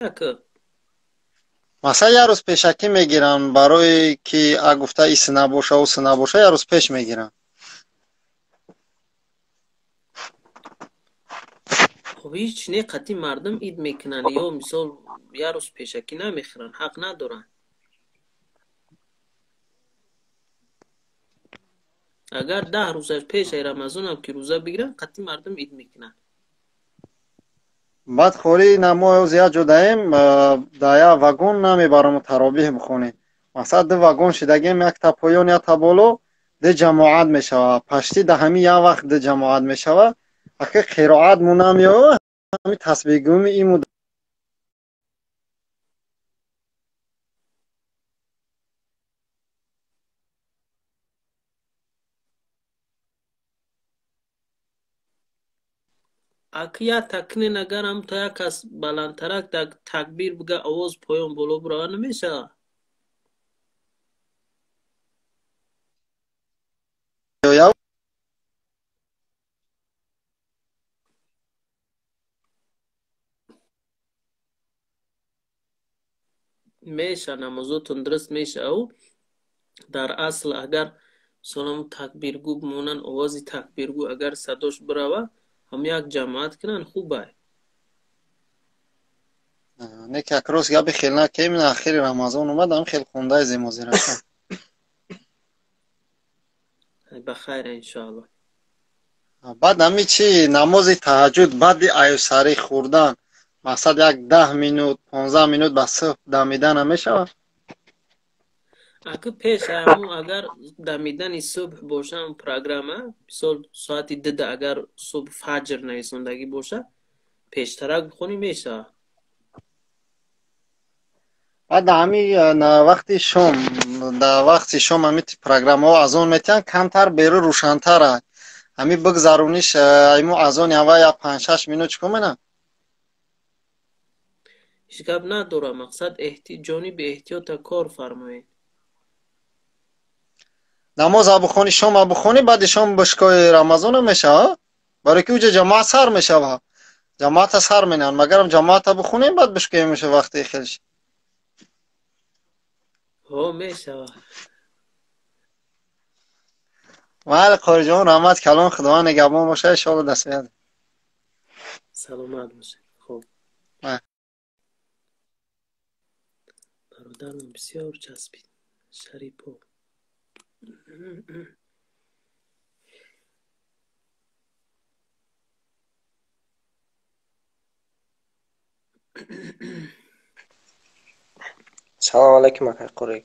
Ака? Масалан, як рӯз пешакӣ мегиранд, барое ки а гуфта ис набоша, ус набоша, як рӯз пеш мегиранд. Хуб, ҳеҷ не, қатъи мардум ид мекунанд, ё мисол як рӯз пешакӣ намехӯранд, ҳақ надоранд. Агар 10 рӯзаш пешаи Рамазонам ки рӯза бигиранд, қатъи мардум ид мекунанд. Баъд хори намоз як ҷо даем, да як вагон намебарам таробиҳ бихонем. Масалан, ду вагон шидагем, як та поён, як та боло, ду ҷамоат мешавад. Пашти да ҳамин як вақт ду ҷамоат мешавад. Ака қироат му намеояд, ҳамин тасбеҳгӯми иму Аки як такнен, агар ҳам то як кас баландтарак такбир бига, овоз поён боло бирава намешавад? Меша, намозотон дуруст меша. Ӯ дар асл агар мисолам такбиргӯ бимонанд, овози такбиргӯ агар садош бирава, ҳам як ҷамоат кунанд, хуб ай. Не, ки як рост габи хел на, ки именно ахири Рамазон омад, ҳам хел хондаи зимозираша. Ба хайр, иншоаллоҳ. Баъд ҳами чи намози таҳаҷҷуд баъди аюсарӣ хӯрдан, мақсад як 10 минут, 15 минут ба субҳ дамида намешавад? Аки пеш ҳамун агар дамидани субҳ боша, программа, мисол соати 2 агар субҳ фаҷр нависондагӣ боша, пештарак бихонӣ мешавад. Баъд ҳами вақти шом, дар вақти шом ҳами программаҳо азон метиҳанд, камтар беру рӯшантар аст. Ҳами бигзарониш айму азони ҳава як 5-6 минут чӣ кор менам? Ҳеҷ гап надорам, мақсад ҷониби эҳтиёта кор фармоед. Намоз бихонӣ, шом бихонӣ, баъди шом бишкои Рамазона мешавад, барои ки уҷа ҷамоат сар мешавад. Ҷамоата сар менанд, магарам ҷамоата бихонем, баъд бишкоем меша вақти хелш. Ҳо, мешавад. Майли, Қориҷон, раҳмат калон, Худованд нигаҳбон бошад, иншоалло дастбияд. Саломат бошед. Хуб. Бародарам бисёр часпид. Шарипов. Салом алайкум, акай Қори.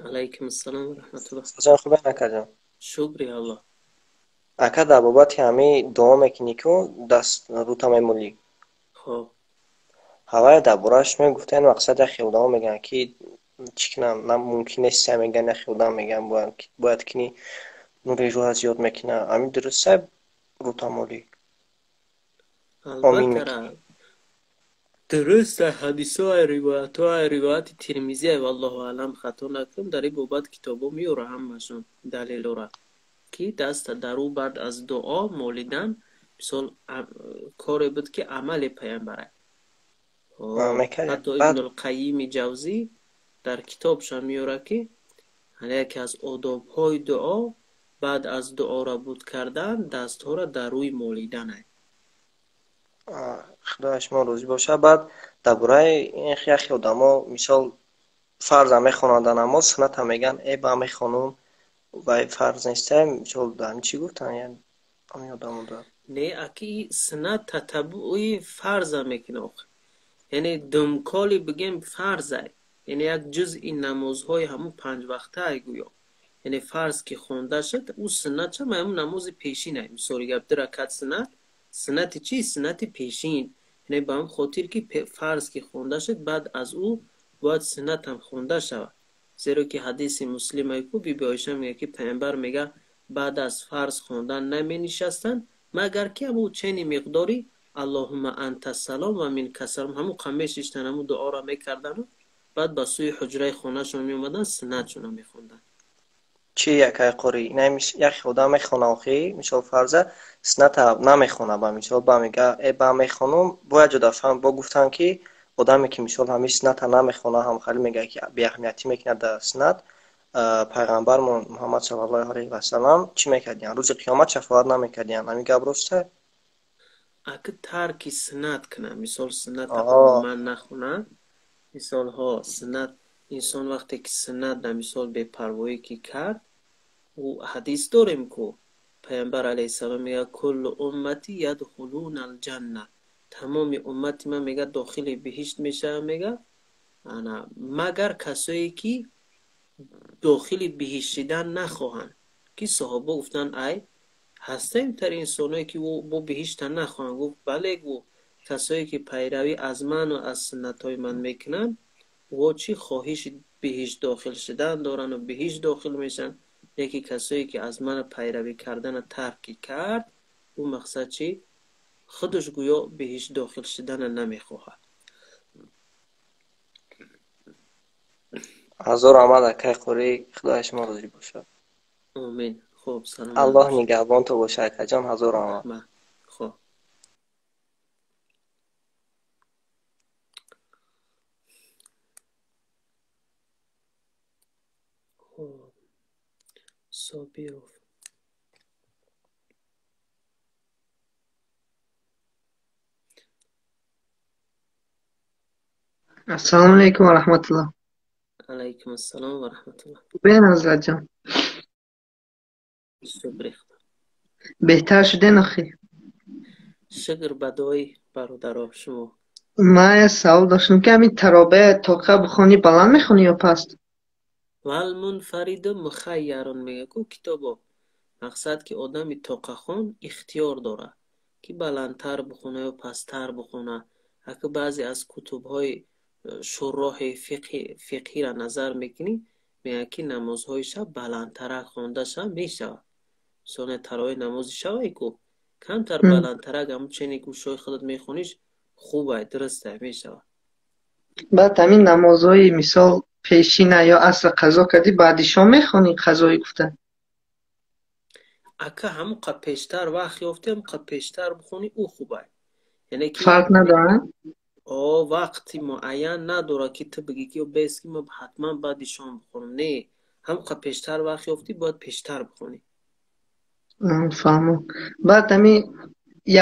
Алайкум ассалом ва раҳматуллоҳ. Ҷон, хуб акаҷон? Шукри Аллоҳ. Ака, дар бобати ҳамин дуо мекунӣ, ку даст рута мемолӣ. Хоб. Ҳавая дар борааш мегуфтанд, мақсад яхе одамо мегӯянд, ки чӣ кунам, на мумкин нест, мегӯянд, яхе одам мегӯянд, бояд кунӣ, нури рӯҳа зиёд мекунад. Ҳамин дуруст рутамолӣ? Омин Албатта, дуруст. Ҳадисҳои, ривоятҳои, ривояти Тирмизия, валлоҳу аълам, хато накунам, дар ин бобат китобҳо меёра ҳамашон далелора, ки даста дар ӯ баъд аз дуо молидан мисол коре буд, ки амали паямбарай. Ҳатто Ибнулқайими Ҷавзӣ дар китобшон меёрад, ки яке аз одобҳои дуо баъд аз дуоро буд кардан дастҳоро дар рӯй молидан ай. Худоя шумо розӣ бошад. Баъд дар бораи ин яхе одамо, мисол, фарза мехонанд дар намоз, сунната мегӯянд, э ба мехонум, вай фарз неста, мисол дар чӣ гуфтанд ҳамин одамо да? Не, аки суннат татаббуи фарза мекунад охир, яъне думколи бигем фарзай, яъне як ҷузъи намозҳои ҳамун панҷвақтае гӯё, яъне фарз ки хонда шуд, ӯ суннат шуд, ҳамун намози пешинай. Мисоли гап, ду ракат суннат, суннати чӣ? Суннати пешин. Яъне ба ҳамин хотир, ки фарз ки хонда шуд, баъд аз ӯ бояд суннатам хонда шавад, зеро ки ҳадиси муслимае ку Биби Оиша мегӯяд, ки паямбар мега баъд аз фарз хондан наменишастанд, магар ки ҳамун чени миқдори аллоҳумма анта салом ва минка салом, ҳамун қа мешиштанд, ҳамун дуоро мекардану баъд ба сӯи ҳуҷраи хонашон меомаданд, суннатшонро мехонданд. Чӣ, якай қорӣ, яхе одам мехона охи, мисол, фарза, сунната намехона, ба мисол ба мега, э ба мехонум, бояд ҷода фаҳм, бо гуфтанд, ки Одаме ки мисол ҳамин сунната намехона, ҳам хеле мегӯяд ки беаҳамиятӣ мекунад дар суннат, пайғамбармон Муҳаммад саллаллоҳу алайҳи васаллам чӣ мекардиянд? Рӯзи қиёмат шафоат намекардиянд. Ҳамин гап рост? Аки тарки суннат кунад, мисол суннат умуман нахонад, мисолҳо суннат инсон вақте ки суннат да мисол бепарвоӣ ки кард, ӯ ҳадис дорем ку пайғамбар алайҳиссалом мегӯяд куллу уммати ядхулуна алҷанна, тамоми уммати ман мегӯяд дохили биҳишт мешавад, мегӯяд ана магар касое ки дохили биҳишт шидан нахоҳанд. Ки саҳоба гуфтанд ай ҳастаем тар инсоное ки бо биҳишта нахоҳанд? Гуфт бале, гуфт касое ки пайравӣ аз ману аз суннатҳои ман мекунанд, во чӣ хоҳиши биҳишт дохил шидан доранд биҳишт дохил мешаванд. Яке касое ки аз ман пайравӣ кардана тарк кард, ӯ мақсад чӣ? Худаш гӯё биҳишт дохил шидана намехоҳад. Ҳазор раҳмат акай Қорӣ, Худои шумо розӣ бошад. Омин. Хуб, саломат. Аллоҳ нигаҳбон ту бошад акаҷон, ҳазор раҳмат. Хуб. Хуб. Собиров. Ассалому алайкум ва раҳматуллоҳ. Алайкум ассалом ва раҳматуллоҳ. Хубен ҳазратҷон? Шукри Худо. Беҳтар шуден охи? Шукр ба дуои бародаро шумо. Ман як савол доштам ки ҳамин таробе тоқа бихонӣ баланд мехонӣ ё паст? Вал мунфариду мухайярун мегӯяд ку китобо. Мақсад ки одами тоқахон ихтиёр дорад ки баландтар бихона ё пасттар бихона. Аки баъзе аз кутубҳои шурроҳи фиқҳиро назар мекунӣ, мегӯяд ки намозҳои шаб баландтарак хонда шава мешавад. Мисол таровеҳ намози шавае ку камтар баландтарак ҳамун чене гӯшҳои худат мехониш хубай, дурустай, мешавад. Баъд ҳамин намозҳои мисол пешина ё аср қазо кардӣ, баъди шом мехонӣ қазои гуфта? Ака ҳамон қа пештар вақт ёфтӣ, ҳамон қа пештар бихонӣ, ӯ хубай. Яъне ки фарқ надорад? О, вақти муайян надорад ки ту бигӣ ки бес ки ман ҳатман баъди шом бихонам. Не, ҳамон қа пештар вақт ёфтӣ, бояд пештар бихонӣ. Фаҳмам. Баъд ҳамин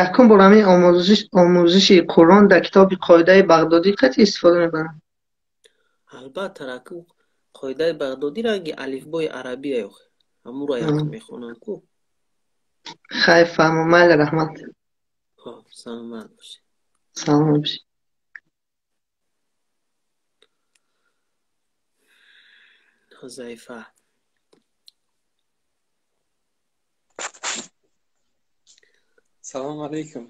якум бор ҳамин омӯзиши Қуръон дар китоби Қоидаи Бағдодӣ қатъи истифода мебаранд? Албатта, раку Қоидаи Бағдодӣ ранги алифбои арабия охи. Ҳамуро як мехонанд ку. Хайр, фаҳмам. Майли, раҳмат. Хоб, саломат бошед. Саломат бошед. Ҳузайфа. Салом алейкум.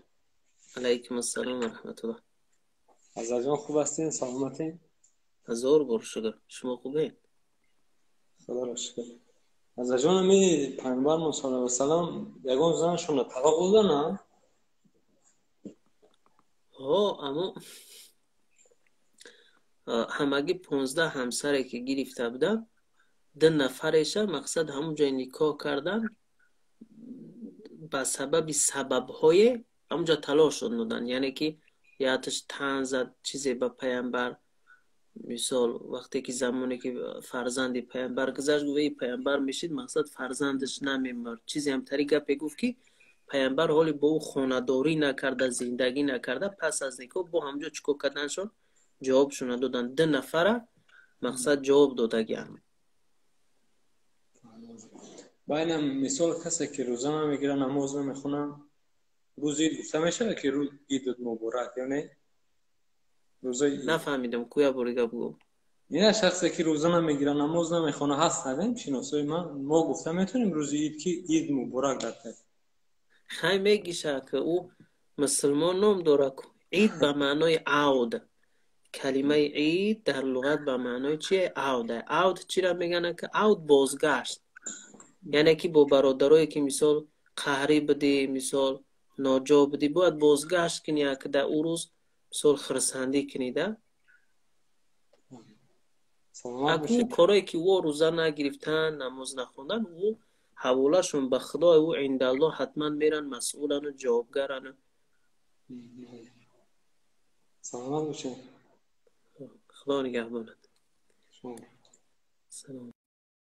Алейкум ассалом ва раҳматуллоҳ. Ҳазратҷон хуб ҳастин? Саломатин? Ҳазор бор шукр. Шумо хубед? Худоро шукр. Ҳазратҷон, ами пайғамбармон саллаллоҳу алайҳи васаллам ягон занашонро талоқ дода на? Ҳо, аммо ҳамагӣ 15 ҳамсаре ки гирифта буданд, 2 нафареша мақсад ҳамон ҷой никоҳ кардан ба сабаби сабабҳое ҳамон ҷо талоқ шуд доданд. Яъне ки яташ тан зад чизе ба пайғамбар, мисол вақте ки замоне ки фарзанди пайғамбар гузашт, гуфт эй пайғамбар мешид, мақсад фарзандаш намемурд. Чизе ҳамтари гапе гуфт ки пайғамбар ҳоли бо ӯ хонадорӣ накарда, зиндагӣ накарда, пас аз никоҳ бо ҳамон ҷо чӣ кор карданшон? Ҷавобшонро доданд. 2 нафара мақсад ҷавоб додагианд. Байнам мисол касе ки рӯза намегирад, намоз намехонад, рӯзи ид гуфта мешавад ки рӯз идут муборак ё не? Рӯзаи ид. Нафаҳмидам, куя борига бугӯ. Ина шахсе ки рӯза намегирад, намоз намехонад ҳаст, надем шиносои ман, мо гуфта метавонем рӯзи ид ки ид муборак дар тай. Хай мегиша ки ӯ мусулмон ном дорад. Ид ба маънои авд. Калимаи ид дар луғат ба маънои чие? Авд. Авд чиро мегӯянд ки авд бозгашт. Яъне ки бо бародарое ки мисол қаҳрӣ будӣ, мисол ноҷо будӣ, бояд бозгашт кунӣ, ки дар ӯ рӯз мисол хурсандӣ кунӣ да. Аку корое ки ӯ рӯза нагирифтан, намоз нахондан, ӯ ҳаволашон ба Худо, ӯ индаллоҳ ҳатман меран масъулану ҷавобгарану. Саломат бошед. Худо нигаҳбонат. Салом.